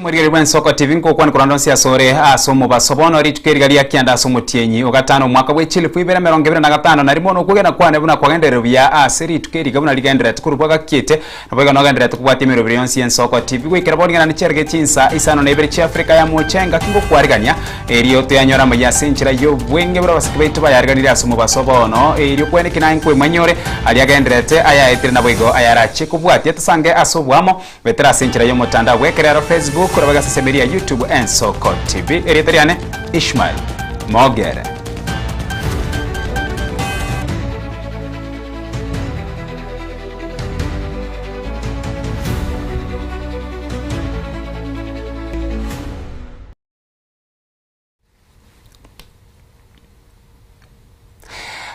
Omorigeri bw'ensoko TV nkokwana korwa onsi asore ase omobaso bono rituko eriga ria kianda ase omotienyi o gatano omwaka bwe chilifu ibere emerongo ebere na gatano na rimo nokwegena kwane buna kwagenderire buya ase rituko eriga buna rigendererete korwa bwagakiete naboigo nogendererete kobwatia emeroberi yonsi y'ensoko TV goikera bono ring'ana nichiarege chinsa isano na ibere chia Afrika ya mocha engaki ngokwarigania erio toyanyore amaya ase enchera y'obweng'e buna abasike baito bayariganirie ase omobaso bono erio kweneki naye nkwemanyore aria agendererete ayaetire naboigo ayarachie kobwatia tosange ase oboamo Goetera ase enchera y'omotandao bw'ekerero Facebook, korwa ase emeria ya YouTube Ensoko TV. Erieta riane Ishmael Mogere.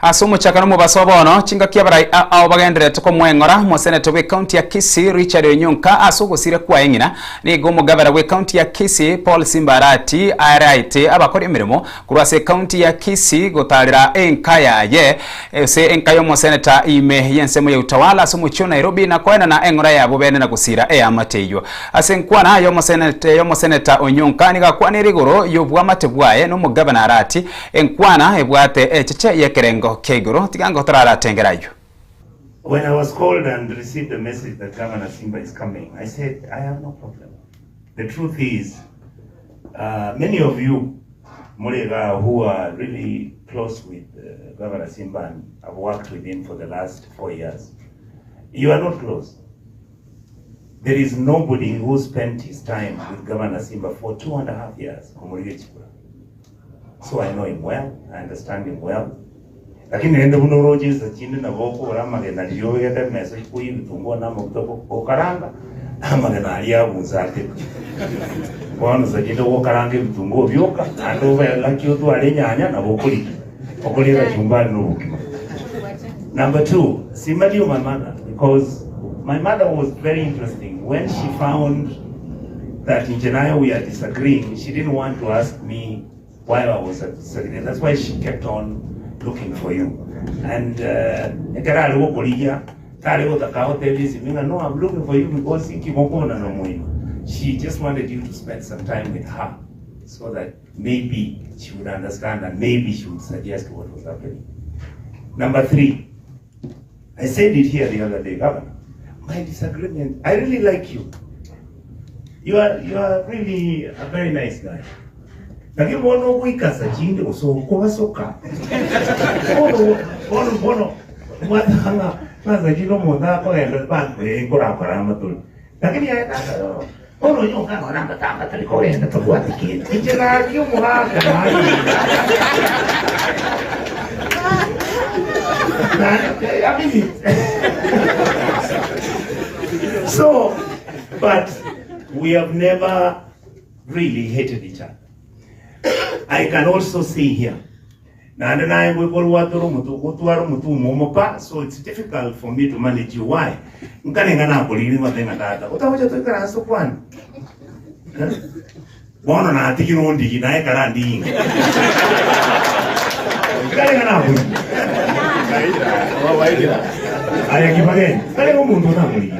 Ase omochakano omobaso bono, chingaki abarai ao bagendererete komweng'ora omoseneto bw'ecounty ya Kisii Richard Onyonka ase ogosira kwaye ng'ina. Nigo omogabera bw'ecounty ya Kisii Paul Simba Arati araete abakori emeremo korwa ase ecounty ya Kisii gotarera enka yaye ase enka y'omoseneta ime y'ensemo ya Utawala ase omochie o Nairobi na koenana eng'ora yabo bene na gosira eamate eyio. Ase enkwana y'omoseneta Onyonka nigo akwanire igoro y'obwamate bwaye nomogabana Arati, enkwana ebwate echeche y'ekerengo kia igoro. Tiga ngotoraratengere ayio. When I was called and received a message that Governor Simba is coming, I said, I have no problem. The truth is, uh, many of you, Murega, who are really close with uh, Governor Simba and have worked with him for the last four years, you are not close. There is nobody who spent his time with Governor Simba for 2.5 years, Omorige Chikura. So I know him well, I understand him well. Lakini rende buna oroche insa chinde nabo okogora amagena riria obegete emesa ikoyia ebitunguo na amaguta gokaranga, amagena aria abunsa ate. Bono insa chinde ogokaranga ebitunguo bioka, naende obe lucky otware enyanya nabo okorigia, okoria egachumbari na obokima. Number two, Simba knew my mother because my mother was very interesting. When she found that inche naye we are disagreeing, she didn't want to ask me why I was disagreeing. That's why she kept on looking for you. And uh, ekero are gokorigia tare gotaka agotebia esimi ng'a no I'm looking for you because inki mokona na omoima. She just wanted you to spend some time with her so that maybe she would understand and maybe she would suggest what was happening. Number three, I said it here the other day, Governor, my disagreement, I really like you. You are, you are really a very nice guy. Lakini bono ogoikasa chinde gose okobasoka. Bono bono bono mwatanga ng'asa chinde omonto akogenda banto nkorakora amatori. Lakini aye tata bono onye okang'ora amatanga tari kogenda tabwati kende. Inche gaki omogaka naye. I mean it. So, but we have never really hated each other. I can also see here Naende naye goika orwatore omotu gotwara omotu omomo pa, so it's difficult for me to manage you why? Nkare ng'a nakorire ngote ng'a tata otagocha toikaranse tokwane Eh? Bono natigire ondigi naye kara ndinge Nkare ng'a nakorire Aya kibageni nkare ng'a omonto otamorigie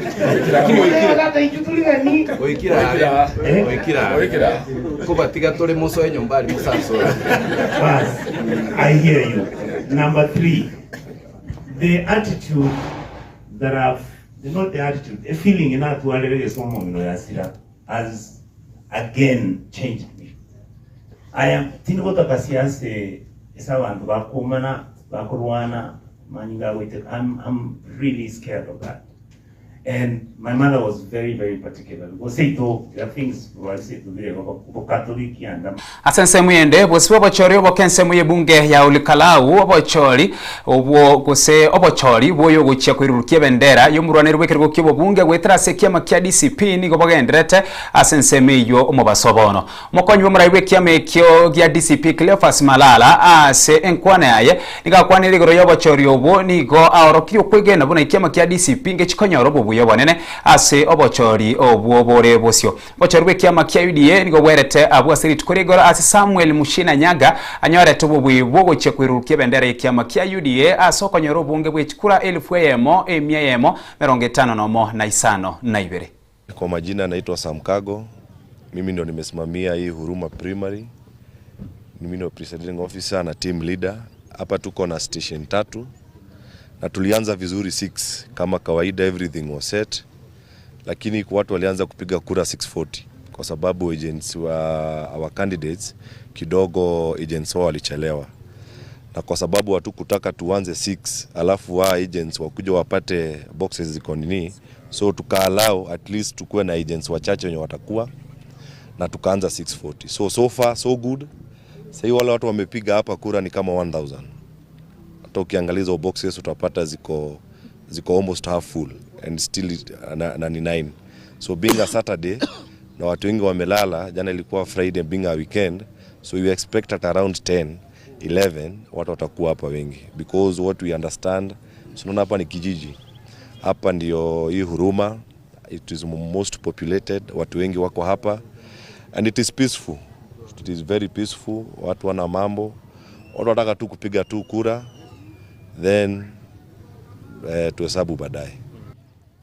Lakini oikire. Tata intwe turi gani Oikire aria. Eh? Oikire aria. Kobatiga tore mosoe nyomba aria mosasoe. Bas, I hear you. Number three, the attitude that I've, not the attitude, a feeling inatwarire gesomo mino yasira has again changed me. I am tinigotaka siasa ase abanto bakomana bakorwana manyinga agoiteka. I'm, I'm really scared of that. And my mother was very very particular because seito there are things seito bire bokatoliki and Ase ensemo eyende, bosibwa obochori oboke ensemo y'ebunge ya Olkalau, obochori obwo gose obochori bw'oyogochia koirurukia ebendera y'omorwaneri bw'ekerogo ki'obobunge goetera ase ekiama kia DCP nigo bogendererete ase ensemo eyio omobaso bono. Omokonyi bw'omorai bw'ekiama ekio gia DCP Cleophas Malala ase enkwana yaye nigo akwanire igoro y'obochori obwo nigo aorokirie okwegena buna ekiama kia DCP ngechikonyora obobuya obonene ase obochori obwo bore bosio. Obochori bw'ekiama kia UDA nigo bwerete abwo ase rituko ria igoro ase Samuel Muchina Nyaga anyorete obobui bw'ogochia koirurukia ebendera y'ekiama kia UDA ase okonyora obonge bw'echikura elfu eyemo emia eyemo merongo etano nomo na isano na ibere. Kwa majina naitwa Sam Kago. Mimi ndo nimesimamia hii Huruma Primary. Mimi ndo presiding officer na team leader. Hapa tuko na station tatu na tulianza vizuri 6 kama kawaida, everything was set, lakini watu walianza kupiga kura 640 kwa sababu agents wa our candidates kidogo agents wao walichelewa, na kwa sababu hatukutaka tuanze 6 alafu wa agents wakuja wapate boxes ziko nini, so tukaallow at least tukuwe na agents wachache wenye watakuwa na tukaanza 640. So so far so good. Sahii wale watu wamepiga hapa kura ni kama 1000. Hata ukiangalia hizo boxes utapata ziko ziko almost half full and still na ni 9. So being a Saturday na watu wengi wamelala, jana ilikuwa Friday being a weekend, so we expect at around 10 11 watu watakuwa hapa wengi because what we understand, so unaona hapa ni kijiji, hapa ndio hii Huruma, it is most populated, watu wengi wako hapa and it is peaceful, it is very peaceful. Watu wana mambo, watu wanataka tu kupiga tu kura then tuhesabu baadaye.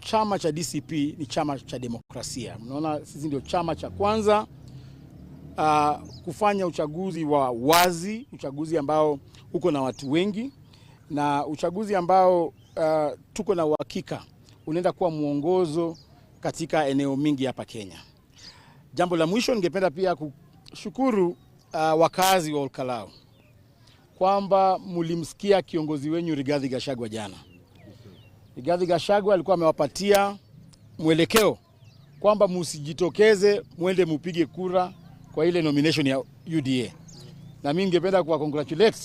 Chama cha DCP ni chama cha demokrasia. Mnaona sisi ndio chama cha kwanza kufanya uchaguzi wa wazi, uchaguzi ambao uko na watu wengi na uchaguzi ambao tuko na uhakika unaenda kuwa mwongozo katika eneo mingi hapa Kenya. Jambo la mwisho, ningependa pia kushukuru wakazi wa Olkalou kwamba mulimsikia kiongozi wenyu Rigathi Gachagua jana. Rigathi Gachagua alikuwa amewapatia mwelekeo kwamba musijitokeze mwende mupige kura kwa ile nomination ya UDA. Na mimi ningependa kuwa congratulate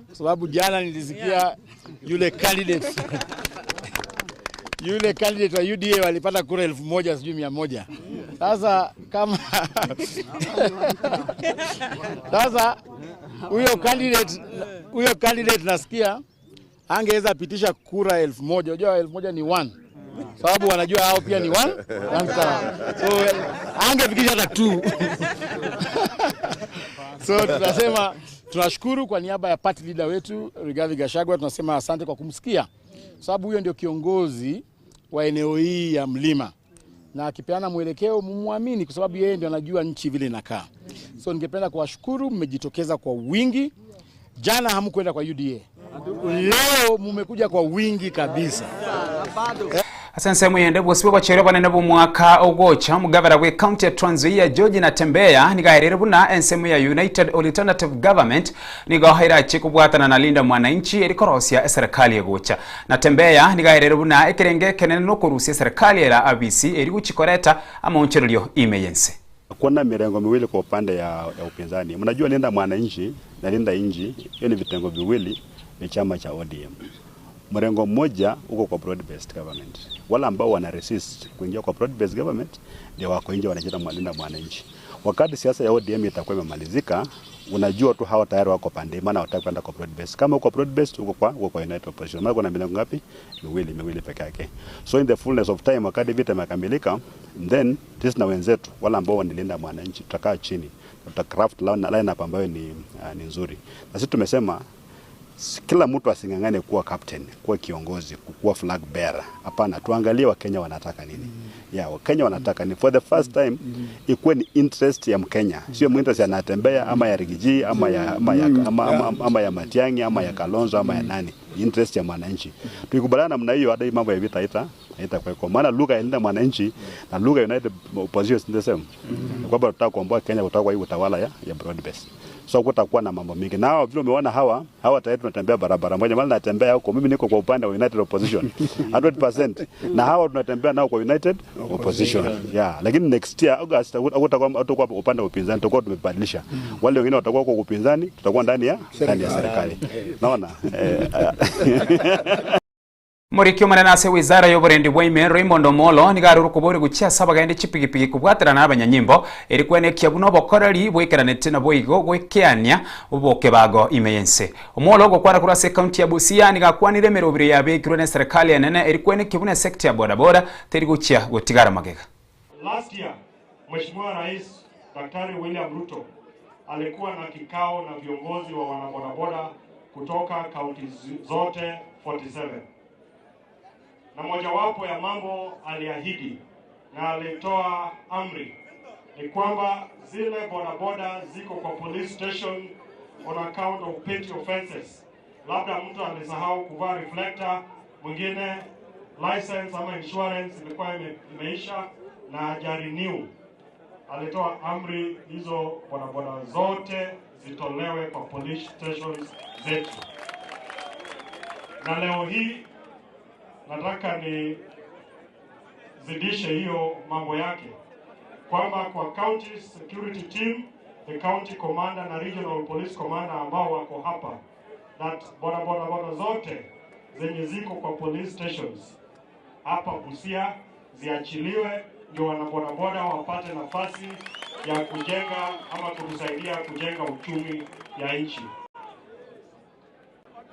kwa sababu jana nilisikia yule candidate yule candidate wa UDA walipata kura 1000 sijui 100. Sasa kama sasa huyo candidate nasikia angeweza pitisha kura 1000. Unajua 1000 ni one, sababu wanajua hao pia ni one, one star. So angefikisha hata two. So tunasema tunashukuru kwa niaba ya party leader wetu Rigathi Gachagua, tunasema asante kwa kumsikia, sababu huyo ndio kiongozi wa eneo hii ya mlima, na akipeana mwelekeo mumwamini, kwa sababu yeye ndio anajua nchi vile inakaa. So ningependa kuwashukuru, mmejitokeza kwa wingi. Jana hamkwenda kwa UDA, leo mmekuja kwa wingi kabisa. Ase ensemo yende bwosi bwachere banene b'omwaka ogocha omugavana bwe county ya Trans Nzoia George Natembeya nigaherere buna ensemo ya United Alternative Government nigo irache kobwatana na Linda Mwananchi erikorosia eserikali egocha. Natembeya nigaherere buna ekerenge ekenene nokorusia eserikali era abisi eriguchikoreta amaonchererio ime yense. Kuna mirengo miwili kwa upande ya upinzani. Mnajua Linda Mwananchi na Linda Inji, hiyo ni vitengo viwili vya chama cha ODM. Mrengo mmoja uko kwa broad based government. Wale ambao wana resist kuingia kwa broad based government ndio wako nje wanajiita Linda Mwananchi. Wakati siasa ya ODM itakuwa imemalizika, unajua tu hawa tayari wako pande, maana wataka kwenda kwa broad based. Kama uko broad based uko kwa united opposition. Maana kuna mirengo ngapi? Miwili peke yake. So in the fullness of time, wakati vita imekamilika, then sisi na wenzetu wale ambao wanalinda mwananchi tutakaa chini, tuta craft line up ambayo ni nzuri. Na sisi tumesema kila mtu asing'ang'ane kuwa captain, kuwa kiongozi, kuwa flag bearer. Hapana, tuangalie Wakenya wanataka nini. Yeah, Wakenya wanataka nini. For the first time ikuwe ni interest ya Mkenya. Sio interest ya Natembeya ama ya Riggy G ama ya ama ya ama, ama, ama ya Matiang'i ama ya Kalonzo ama ya nani. Interest ya mwananchi. Tukikubaliana namna hiyo, hata hii mambo ya vita haitakuwa. Maana lugha ya Linda Mwananchi na lugha ya United Opposition is the same. Kwamba tunataka kuomboa Kenya kutoka kwa hii utawala ya broad base. So kutakuwa na mambo mingi. Na vile umeona hawa tayari tunatembea barabara moja. Maana natembea huko, mimi niko kwa upande wa United Opposition 100%. Na hawa tunatembea nao kwa United Opposition. Yeah, lakini next year August hakutakuwa upande wa upinzani, tutakuwa tumebadilisha. Wale wengine watakuwa kwa upinzani, tutakuwa ndani ya serikali. Naona? Murikio manene ase wizara y'oborendi bwa ime Raymond Omolo nigo arure okobori gochia ase abagende chipigipigi kobwaterana na abanyanyimbo erikwenekia buna obokoreri bwaikeranete nabo igo gwekeania obokebago ime yense. Omolo ogokwana korwa ase ekaunti ya Busia nigo akwanire emerobiro yabekirwe na eserikali enene erikwenekia buna esekta ya bodaboda teri gochia gotigara magega. Last year Mheshimiwa Rais Daktari William Ruto alikuwa na kikao na viongozi wa wanabodaboda kutoka kaunti zote 47. Na mojawapo ya mambo aliahidi na alitoa amri ni kwamba zile bodaboda ziko kwa police station on account of petty offenses. Labda mtu alisahau kuvaa reflector, mwingine license ama insurance ilikuwa ime, imeisha na hajarenew. Alitoa amri hizo bodaboda zote zitolewe kwa police stations zetu, na leo hii nataka nizidishe hiyo mambo yake kwamba kwa county security team, the county commander na regional police commander ambao wako hapa, that boda boda boda zote zenye ziko kwa police stations hapa Busia ziachiliwe, ndio wanabodaboda wapate nafasi ya kujenga ama kutusaidia kujenga uchumi ya nchi.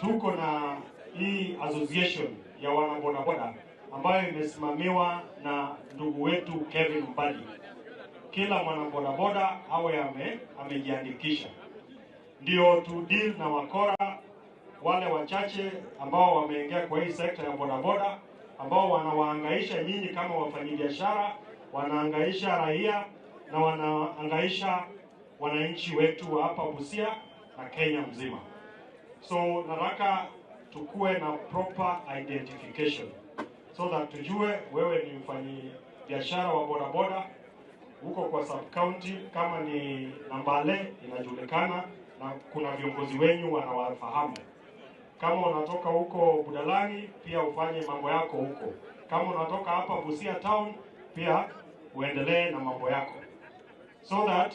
Tuko na hii association ya wanabodaboda ambayo imesimamiwa na ndugu wetu Kevin Mbadi. Kila mwanabodaboda awe ame, amejiandikisha, ndio tu deal na wakora wale wachache ambao wameingia kwa hii sekta ya bodaboda ambao wanawaangaisha nyinyi kama wafanyabiashara, wanaangaisha raia na wanaangaisha wananchi wetu wa hapa Busia na Kenya mzima. So nataka tukuwe na proper identification so that tujue wewe ni mfanyi biashara wa bodaboda huko kwa sub county, kama ni Nambale inajulikana na kuna viongozi wenyu wanawafahamu. Kama unatoka huko Budalangi pia ufanye mambo yako huko. Kama unatoka hapa Busia town pia uendelee na mambo yako, so that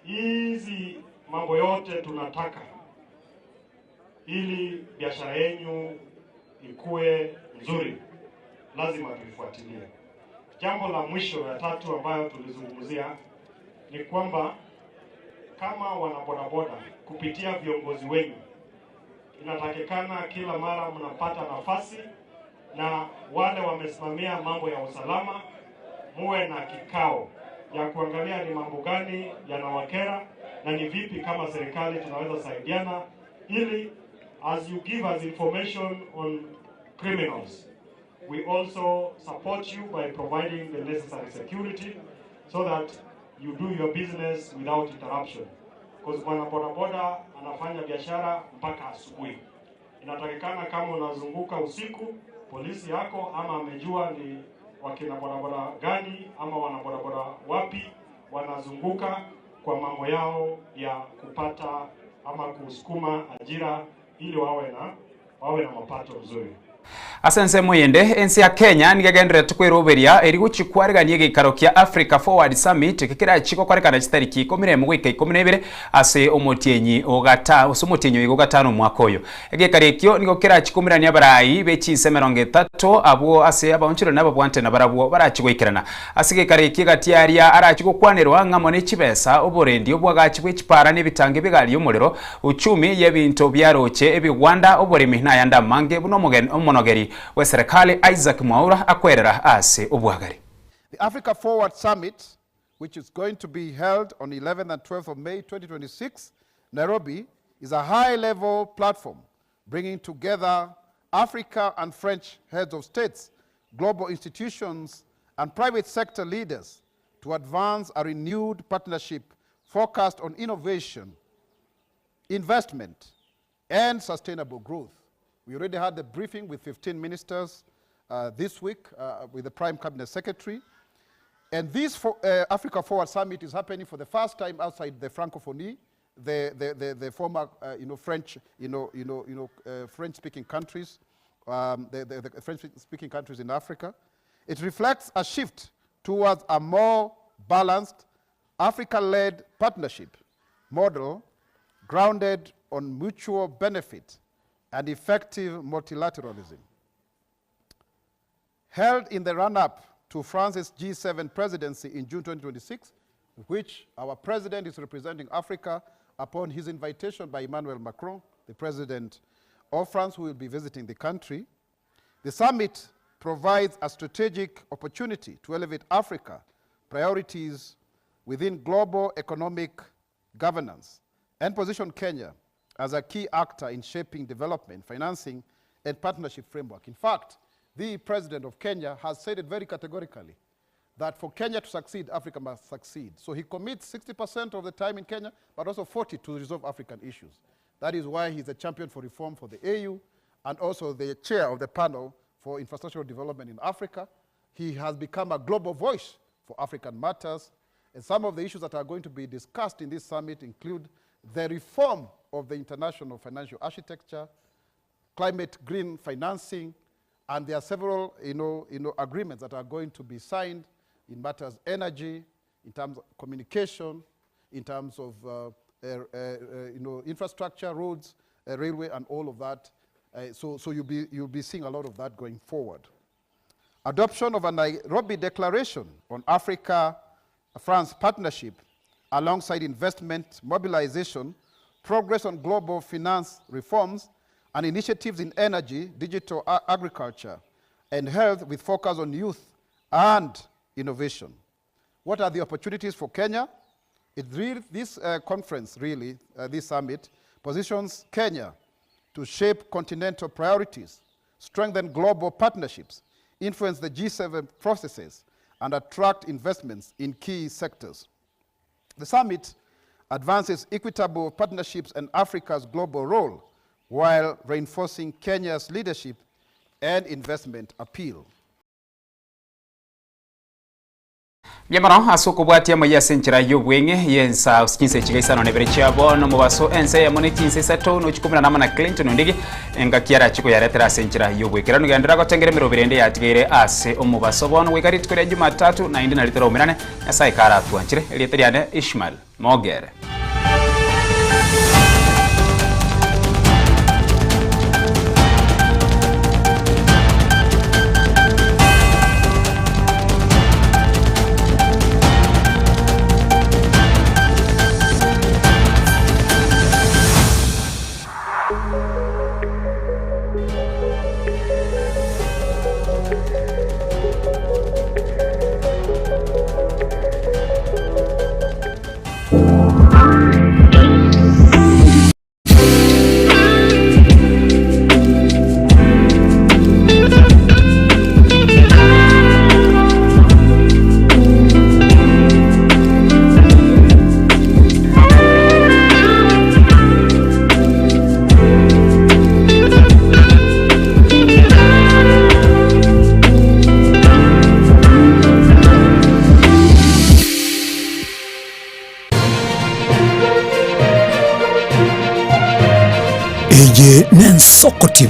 hizi mambo yote tunataka ili biashara yenyu ikue nzuri, lazima tuifuatilie. Jambo la mwisho ya tatu ambayo tulizungumzia ni kwamba kama wanabodaboda kupitia viongozi wenu, inatakikana kila mara mnapata nafasi na wale wamesimamia mambo ya usalama, muwe na kikao ya kuangalia ni mambo gani yanawakera na ni vipi kama serikali tunaweza saidiana, ili as you give us information on criminals we also support you by providing the necessary security so that you do your business without interruption. Because bwana bodaboda anafanya biashara mpaka asubuhi. Inatakikana kama unazunguka usiku, polisi yako ama amejua ni wakina bodaboda gani ama wana bodaboda wapi wanazunguka kwa mambo yao ya kupata ama kusukuma ajira ili wawe na wawe na mapato mzuri. Ase ensemo eyende, ense ya Kenya nigo egendererete kweroberia eri gochia kwarigania egeikaro kia Africa Forward Summit eke kerachie gokorekana chitariki ikomi na emo goika ikomi na ibere ase omotienyi o gata ase omotienyi oiga o gatano omwaka oyo. Egeikaro ekio nigo kerachie koumerania abarai be chinse emerongo etato abwo ase abaonchoreri na ababwante nabarabwo barachie goikerana. Ase egeikaro ekio egati aria arachie gokwanerwa ng'amo ne chibesa, oborendi, obwagachi bwe chipara na ebitango ebigari y'omorero, uchumi y'ebinto biaroche, ebigwanda, oboremi na ayande amange buna omogen omonogeri bw'eserekari Isaac Mwaura akwerera ase obwagare. The Africa Forward Summit, which is going to be held on 11th and 12th of May 2026, Nairobi, is a high-level platform bringing together Africa and French heads of states, global institutions, and private sector leaders to advance a renewed partnership focused on innovation, investment, and sustainable growth. We already had the briefing with 15 ministers this week with the Prime Cabinet Secretary. And this Africa Forward Summit is happening for the first time outside the Francophonie, the former French, French-speaking countries, the French-speaking countries in Africa. It reflects a shift towards a more balanced, Africa-led partnership model grounded on mutual benefit and effective multilateralism. Held in the run-up to France's G7 presidency in June 2026, which our president is representing Africa upon his invitation by Emmanuel Macron, the president of France, who will be visiting the country, the summit provides a strategic opportunity to elevate Africa priorities within global economic governance and position Kenya as a key actor in shaping development, financing, and partnership framework. In fact, the president of Kenya has said it very categorically that for Kenya to succeed, Africa must succeed. So he commits 60% of the time in Kenya, but also 40 to resolve African issues. That is why he's a champion for reform for the AU and also the chair of the panel for infrastructural development in Africa. He has become a global voice for African matters. And some of the issues that are going to be discussed in this summit include the reform of the international financial architecture, climate green financing, and there are several agreements that are going to be signed in matters energy, in terms of communication, in terms of infrastructure, roads, railway, and all of that. So you'll be seeing a lot of that going forward. Adoption of a Nairobi Declaration on Africa-France partnership alongside investment mobilization, progress on global finance reforms, and initiatives in energy, digital agriculture, and health with focus on youth and innovation. What are the opportunities for Kenya? This conference, really, this summit, positions Kenya to shape continental priorities, strengthen global partnerships, influence the G7 processes, and attract investments in key sectors. The summit advances equitable partnerships and Africa's global role while reinforcing Kenya's leadership and investment appeal. Mbuya mono ase okobwatia amayia ase enchera y'obweng'e y'ensa ase chinsa echi gaisano na ibere chia bono omobaso ensa eyemo ne chinsa isato nochi komerana amo na Clinton Ondigi engaki arache koyaretera ase enchera y'obwekeranu genderera gotengera emeroberi ende yatigaire ase omobaso bono goika rituko ria Jumatatu naende nario toraumerane Nyasae karatwanchire erieta riane Ishmael Mogere. Eye nensoko TV.